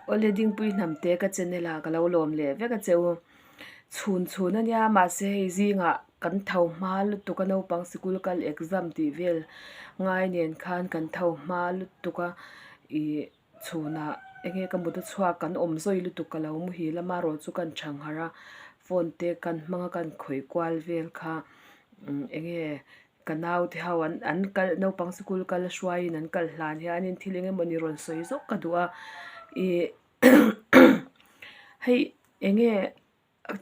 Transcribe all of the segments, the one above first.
Awle Dingpui Hnamte ka channel ah ka lo lawm leh vek a che u. Chhun chhun a nia mahse hei zingah kan tho hma lutuk a naupang sikul kal exam tih vel ngai nen khan kan tho hma lutuk a ih chhunah enge ka mut a chhuak kan awm zawi lutuk ka lo muhil a marawh chu kan thangharh a phone te kan hmang a kan khawih kual vel kha enge Ka naute ho an an kal naupang sikul kal hruaiin an kal hlan hianin thil eng emawni rawn sawi zawk ka duh a ih hei enge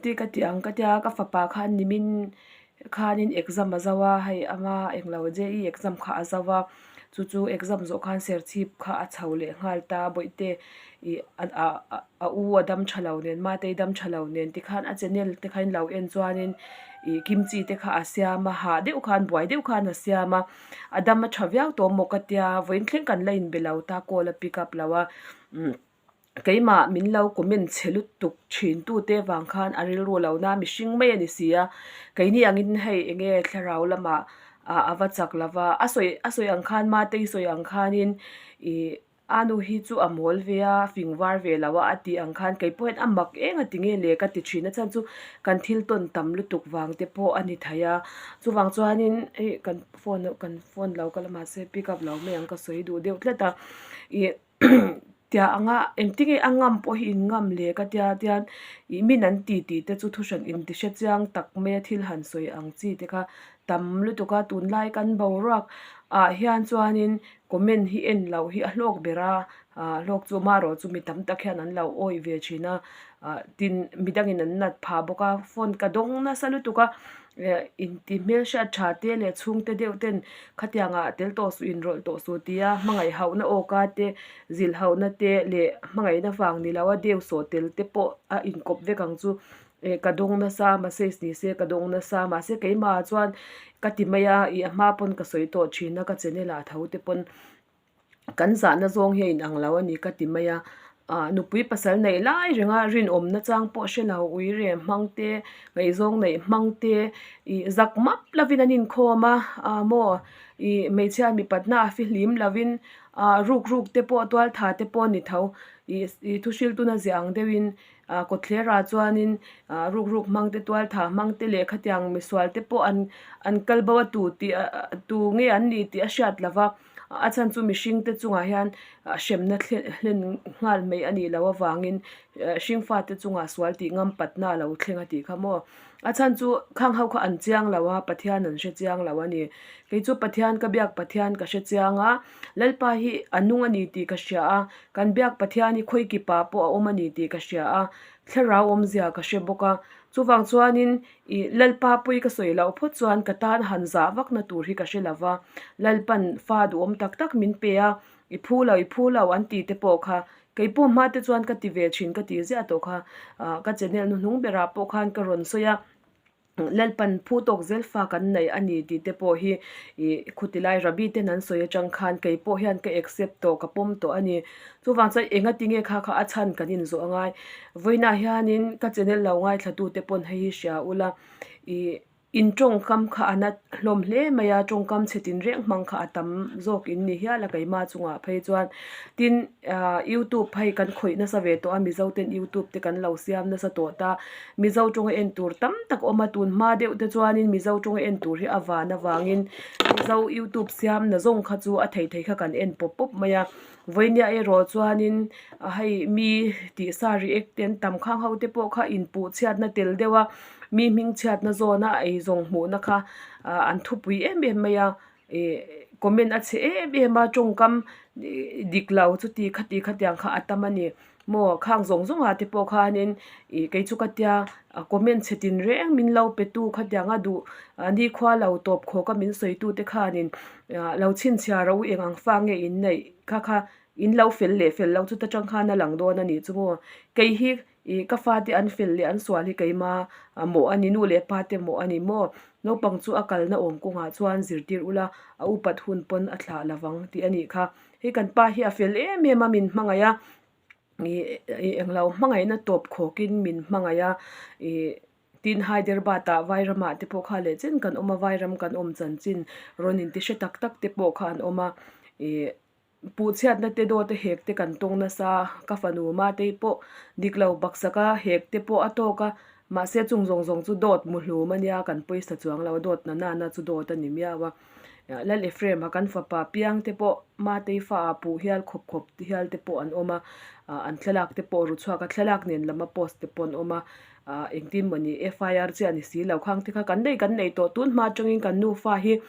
ti ka tih ang ka tia ka fapa khan nimin khanin exam a zo a hei ama englo JE exam kha a zo a chu chu exam zawh khan serchhip kha a chho leh nghal ta bawihte ih a u a dam tha lo nen mate dam tha lo nen tikhan a channel te kha in lo en chuanin ih kimchi te kha a siam a hah deuh khan buai deuh khan a siam a a dam a tha viau tawh maw ka tia vawiin thleng kan la inbe lo ta call a pick up lo a umm keimah min lo comment chhe lutuk thin tute vang khan a rilru lo na mihring mai a ni si a keini angin hei enge thlarau lamah ah a va chak lo va a sawi a sawi ang khan mate i sawi ang khanin ih A nu hi chu a mawl ve a, fing var ve lo a a tih ang khan kei pawh hian a mak eng a ti nge le ka ti thin a chhan chu kan thil tawn tam lutuk vang te pawh a ni thei a. Chuvang chuanin hei kan phone kan phone lo ka la mahse pick up lo mai ang ka sawi duh deuh tlat a. Ih tiah anga engtin nge a ngam pawh hi in ngam le ka tia tian ih min an ti tih te chu thuhran inti hre chiang tak mai a thil han sawi ang chi te kha tam lutuk a tunlai kan boruak ah hian chuanin Comment hi en loh hi a hlawk ber a, ah hlawk chu marawh chu mi tam tak hian an lo awih ve thin a, ah tin midangin an nat phah bawk a, phone ka dawng nasa lutuk a, eh inti hmelhriat tha te leh chhungte deuh ten khatiangah tel tawh suh inrawlh tawh suh tia hmangaih hauhna awka te zilh hauhna te leh hmangaihna vang ni lo a deu sawh tel te pawh a inkawp vek ang chu. Eh ka dawng nasa message ni se ka dawng nasa mahse keimah chuan ka ti mai a ih a hma pawn ka sawi tawh thin a ka channel ah tho te pawn kan zahna zawng hi a inang lo a ni ka ti mai a ah nupui pasal neih lai renga rinawmna chang pawh hre lo ui rem hmang te ngaihzawng neih hmang te ih zak map lovin an inkhawm a ah maw ih hmeichhia mipatna a fihlim lovin ah ruk ruk te pawh tual tha te pawh a ni tho ih ih thu hriltuna ziah ang deuhin Ah kawtthlerah chuanin ah ruk ruk hmang te tual thah hmang te leh khatiang misual te pawh an an kal bo a tu tih ah tu nge an ni tih a hriat lo va a chhan chu mihring te chungah hian hremna thlen nghal mai a nih loh avangin hringfa te chungah sual tih ngam patna a lo thleng a tih kha maw a chhan chu khang ho kha an chiang lo a Pathian an hre chiang lo a ni kei chu Pathian ka biak Pathian ka hre chiang a Lalpa hi a nung a ni tih ka hria a Kan biak Pathian hi khawi kipa pawh a awm a ni tih ka hria a, thlarau awmzia ka hre bawk a. Chuvang chuanin ih Lalpa pawi ka sawi loh phawt chuan ka tan han zah vakna tur hi ka hre lo va, Lalpan fa duhawm tak tak min pe a, i phu lo, i phu lo an tih te pawh kha kei pawh hma te chuan ka ti ve thin ka ti ziah tawh kha, ah ka channel hnuhnung berah pawh khan ka rawn sawi a. Lalpan phu tawk zel fa kan nei a ni tih te pawh hi ih khuti lai Rabbi ten an sawi atang khan kei pawh hian ka accept tawh ka pawm tawh a ni. Chuvang chuan enga tinge kha kha a chhan kan inzawh a ngai. Vawiinah hianin ka channel lo ngaithla te pawn hei hi hria ula ih in tawngkam kha a na hlawm hle mai a tawngkam chhe tin reng hmang kha a tam zawk in ni hial a keimah chungah phei chuan tin ah youtube hei kan khawih nasa ve tawh a mizo ten youtube te kan lo siam nasa tawh ta. Mizo tawnga en tur tam tak a awm a, tun hma deuh te chuanin Mizo tawnga en tur hi a van avangin Mizo youtube siam na zawng kha chu a thei thei kha kan en pawp pawp mai a, vawinia erawh chuanin hei mi tih sa react te an tam khang ho te pawh kha inpuh chhiatna tel deuh a, mi hming chhiatna zawna eizawng hmuhna kha an thupui em em mai a, ih comment a chhe em em a tawngkam dik lo chuti khati khatiang kha a tam a ni. Maw khang zawng zawng ah te pawh khanin ih kei chu ka tia comment chhe tin reng min lo pe tu khatiang a duh nikhua lo tawp khawk a min sawi tu te khanin ah lo chhinchhiar rawh u eng ang fa nge in neih kha kha in lo fel leh fel lo chu ta tang khan a lang dawn a nih chu maw kei hi ih ka fate an fel leh an sual hi keima mawh a ni nu leh pa te mawh a ni maw naupang chu a kalna awm kawngah chuan zirtir ula a upat hun pawn a thlah lovang tih a nih kha. Hei kan pa hi a fel em em a min hmangaih a ih ih englo hmangaihna tawp khawkin min hmangaih a ih tin Hyderabad ah Vairamah te pawh kha leh chen kan awm a Vairam kan awm chanchin rawn inti hre tak tak te pawh kha an awm a ih. Puhchhiatna te dawt a hek te kan tawng nasa a, ka fanu Matei pawh dik lo baksak a hek te pawh a tawk a, mahse chung zawng zawng chu dawt muhlum a nia kan pawisa chuang lo a, dawt na nana chu dawt a ni miau a. Lal Ephraim a kan fapa piang te pawh Matei fa ah puh hial khawp khawp hial te pawh an awm a, an thlalak te pawh ru chhuak a, thlalak nen lam a post te pawh an awm a, engtin maw ni FIR chiah ni si lo khang te kha kan nei kan nei tawh tun hma atangin kan nufa hi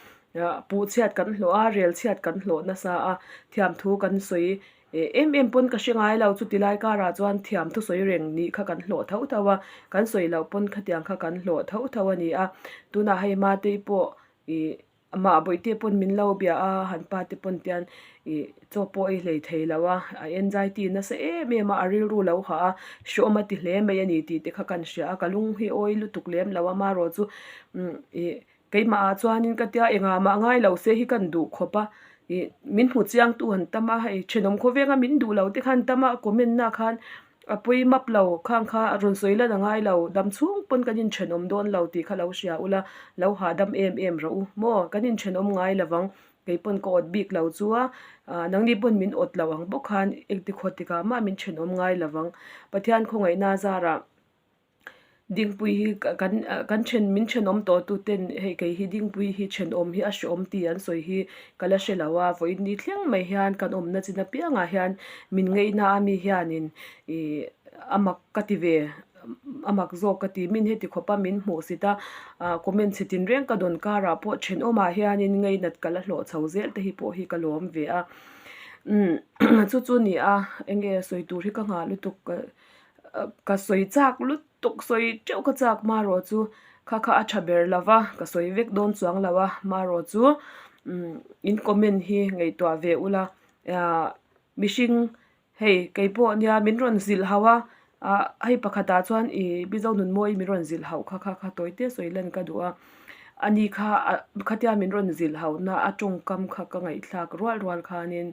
Puh chhiat kan hlawh a, rel chhiat kan hlawh nasa a, thiamthu kan sawi em em pawn ka hre ngai lo, chuti lai karah chuan thiamthu sawi reng nih kha kan hlawh tho tho a, kan sawi loh pawn khatiang kha kan hlawh tho tho a ni a, tunah hei Matei pawh ih amah bawihte pawn min lo bia a, han pa te pawn tian ih chaw pawh a i hlei thei lo a, a anxiety nasa em em a, a rilru lo hah a, hreawm a ti hle mai a ni tih te kha kan hria a, ka lung hi awi lutuk lem lo a, amaherawhchu ih Keimah ah chuanin ka tia engah mah ngai lo se hi kan duh khawp a, ih min hmu chiang tu han tam a, hei thenawm khawvenga min duh lo te khan tam a, comment na khan a pawi map lo khang kha a rawn sawi lan a ngai lo, dam chhung pawn kan inthenawm dawn lo tih kha lo hria ula, lo hahdam em em rawh u maw, kan inthenawm ngai lo vang, kei pawn ka awt bik lo chu a, ah nangni pawn min awt lo ang bawk khan engti khaw tikah mah min thenawm ngai lo vang, Pathian khawngaihna zarah. Dingpui hi kan kan then min thenawm tawh tu ten hei kei hi dingpui hi thenawm hi a hreawm tih an sawi hi ka la hre lo a vawiin ni thleng mai hian kan awmna chin apiangah hian min ngaihna a mi hianin ih a mak ka ti ve a mak zawk ka ti min heti khawp a min hmuh sit a ah comment chhe tin reng ka dawn karah pawh thenawmah hianin ngainat ka la hlawh chho zel te hi pawh hi ka lawm ve a umm chu chu ni a eng nge sawi tur hi ka nghah lutuk ka. Ka sawi chak lutuk sawi teuh ka chak marawh chu kha kha a tha ber lo va ka sawi vek dawn chuang lo a marawh chu umm in comment hi ngaihtuah ve ula ahh mihring hei kei pawh nia min rawn zilh hauh a ah hei pakhatah chuan ih Mizo nun mawi min rawn zilh hauh kha kha kha tawi te sawi lan ka duh a ani kha ah khatia min rawn zilh hauh na a tawngkam kha ka ngaihthlak rual rual khanin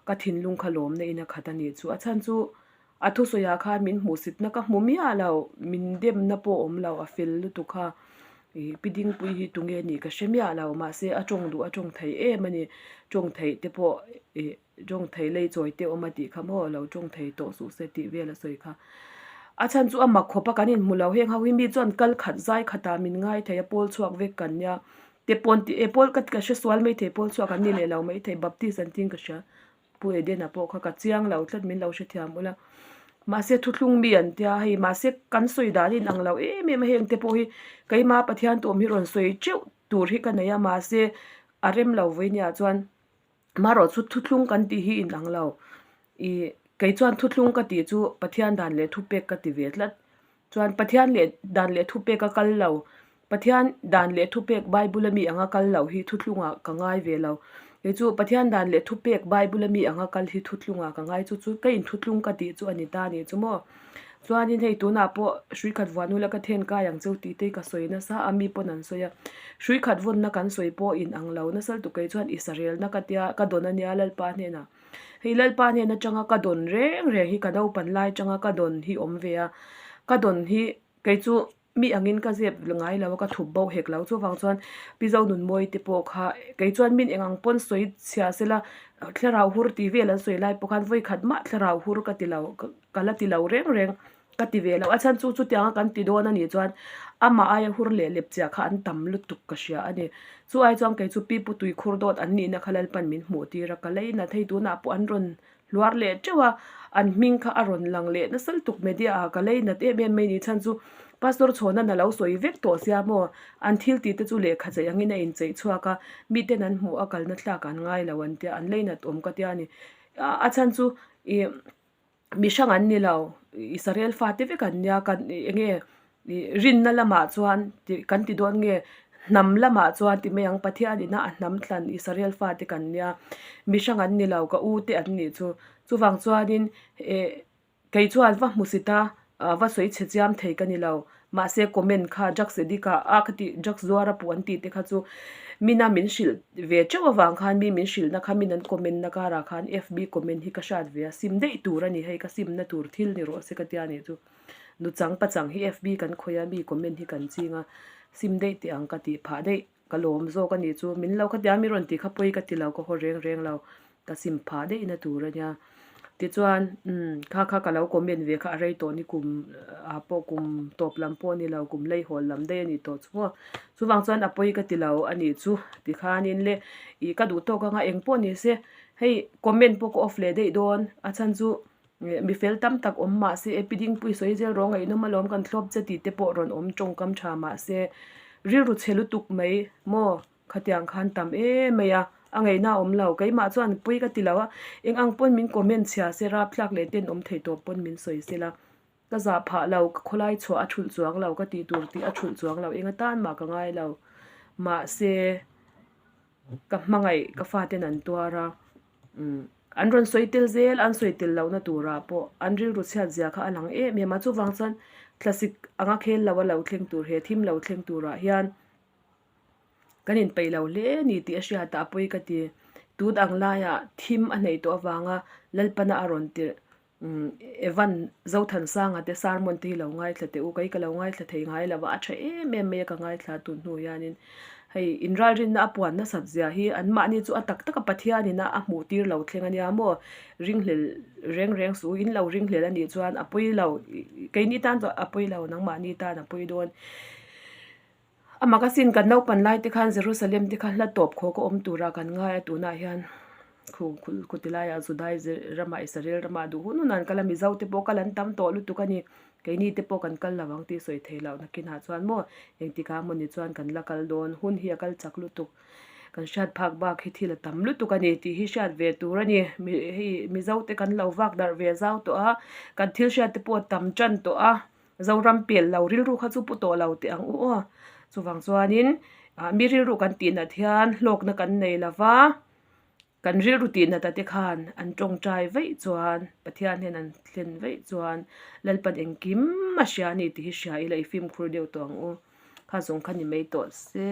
ka thinlung kha lawmna in a khat a nih chu a chhan chu. A thusawiah khan min hmuhsitna ka hmu miah lo, min demna pawh awm lo, a fel lutuk a, ih Pi Dingpui hi tunge nih ka hre miah lo, mahse a tawng duh a tawng thei em a ni, tawng theih te pawh ih tawng thei lei chawi te awm a tih kha maw lo tawng thei tawh suh se tih vel a sawi kha. A chhan chu a mak khawp a kan inhmu lo, heng ho hi mi chuan kal khat zai khatah min ngai thei a, pawl chhuak vek kan nia te pawn tih e pawl ka hre sual maithei pawl chhuak an ni leh lo maithei Baptist an tin ka hria. Pu Edena pawh kha ka chiang lo tlat min lo hrethiam ula. Mahse thuthlung mi an tia hei mahse kan sawi dan in ang lo em em a heng te pawh hi keima Pathian tuam hi rawn sawi teuh tur hi ka nei a mahse a rem lo vawi nia chuan marawh chu thuthlung kan tih hi in ang lo ih kei chuan thuthlung ka tih chu Pathian dan leh thupek ka ti ve tlat. Chuan Pathian leh dan leh thupek a kal lo. Pathian dan leh thupek Bible a mi anga kal lo hi thuthlungah ka ngai ve lo. Kei chu Pathian dan leh thupek Bible a mi anga kal hi thuthlungah ka ngai chu chu ka inthutlung ka tih chu a ni ta a nih chu maw. Chuanin hei tunah pawh hrui khat vuan ula ka then kai ang cheu tih te hi ka sawi nasa a mi pawn an sawi a. Hrui khat vawnna kan sawi pawh in ang lo nasal tuk kei chuan Israelna ka tia ka dawn a nia Lalpa hnenah. Hei Lalpa hnen atanga ka dawn reng reng hi ka naupan lai atanga ka dawn hi awm ve a, ka dawn hi kei chu mi angin ka zep ngai lo a, ka thup bo hek lo. Chuvang chuan Pi Zonunmawi te pawh kha kei chuan min eng ang pawn sawi chhia sela thlarau hur tih vel an sawi lai pawh khan vawi khat mah thlarau hur ka ti lo ka la ti lo reng reng. Ka ti ve lo, a chhan chu chutianga kan ti dawn a nih chuan amah aia hur leh lep chiah kha an tam lutuk ka hria a ni. Chu ai chuan kei chu pipu tuikhur dawt an nihna kha Lalpan min hmuh tir a, ka lei nat hei tunah pawh an rawn hluar leh teuh a, an hming kha a rawn lang leh nasa lutuk media ah ka lei nat em em mai ni chhan chu Pastor Chhawnan a lo sawi vek tawh sia maw, an thil tih te chu lehkha chei angin a incheih chhuak a, miten an hmuh a kalna thlak an ngai lo an tia, an lei nat awm ka tia a ni. A chhan chu ih. Mi hrang an ni lo, Israel fate vek an nia, kan eng nge rinna lamah chuan tih kan ti dawn nge hnam lamah chuan ti mai ang Pathian ina a hnam thlan Israel fate kan nia, mi hrang an ni lo ka u te an nih chu. Chuvang chuanin eh kei chuan va hmu sit a, va sawi chhe chiam thei ka ni lo. Mahse comment kha drugs addict ah a ka tih drugs zuar a puh an tih te kha chu mina min hrilh ve teuh avang khan mi min hrilhna kha min an comment na karah khan fb comment hi ka hriat ve a sim daih tur a ni hei ka simna tur thil ni rawh se ka tia nih chu nuchang pachang hi fb kan khawih a mi comment hi kan ching a sim daih teh ang ka tih phah daih ka lawm zawk a nih chu min lo khatia mi rawn tih kha pawi ka ti lo ka haw reng reng lo. Ka sim phah daih na tur a nia. Tichuan umm kha kha ka lo comment ve kha a rei tawh ni kum ah pawh kum tawp lam pawh a ni lo kum leihawl lam daih a ni tawh chu maw. Chuvang chuan a pawi ka ti lo a nih chu tikhanin le ih ka duh tawk anga eng pawh ni se hei comment pawh ka off leh daih dawn a chhan chu mi fel tam tak awm mah se e pi dingpui sawi zel rawng ngaihnawm alawm kan thlawp che tih te pawh rawn awm tawngkam tha mah se rilru chhe lutuk mai maw. Khatiang khan tam em mai a, a ngaihna a awm lo. Keimah chuan pui ka ti lo a, eng ang pawn min comment chhia se rapthlak leh ten awm thei tawp pawn min sawi se la. Ka zah phah lo, ka khawlai chhuah a thulh chuang lo, ka tih tur tih a thulh chuang lo, eng atan mah ka ngai lo. Mahse, ka hmangaih ka faten an tuar a, umm an rawn sawi tel zel, an sawi tel lohna turah pawh an rilru chhiat zia kha a lang em em a. Chuvang chuan thlasik anga khel lo a lo thleng tur he thim lo thleng turah hian, Kan inpeih lo hle a ni tih a hriat a, a pawi ka ti. Tut ang laiah thim a hneih tawh avanga Lalpana a rawn tirh Evan Zothansanga te sermon te hi lo ngaithla teh u, kei ka lo ngaithla thei ngai lo a, a tha em em mai a ka ngaithla tun hnu hianin hei inralrinna a puan nasat zia hi anmahni chu a tak taka Pathianin a hmuh tir lo thleng a nia maw ringhlel reng reng suh u, in lo ringhlel a nih chuan a pawi lo, keini tan chuan a pawi lo nangmahni tan a pawi dawn. A mak asin kan naupan lai te khan Jerusalem te kha hla tawp khawk a awm tura kan ngai a tunah hian khu khu ti laiah Judai ramah Israel ramah duh hun hun an kal a Mizo te pawh kal an tam tawh lutuk a ni keini te pawh kan kal lo ang tih sawi thei loh nakinah chuan maw engtikah mawni chuan kan la kal dawn hun hi a kal chak lutuk kan hriat phak bak hi thil a tam lutuk a ni tih hi hriat ve tur a ni hei Mizo te kan lo vak darh ve zau tawh a kan thil hriat te pawh a tam tan tawh a. Zoram pel lo rilru kha chu pu tawh lo teh ang u aw. Chuvang chuanin ah mi rilru kan tih nat hian hlawkna kan nei lo va, kan rilru tih nat a te khan an tawngtai vaih chuan Pathian hian an thlen vaih chuan Lalpan engkim a hria a ni tih hi hria ila i fimkhur deuh tawh ang u. Kha zawng kha ni mai tawh se.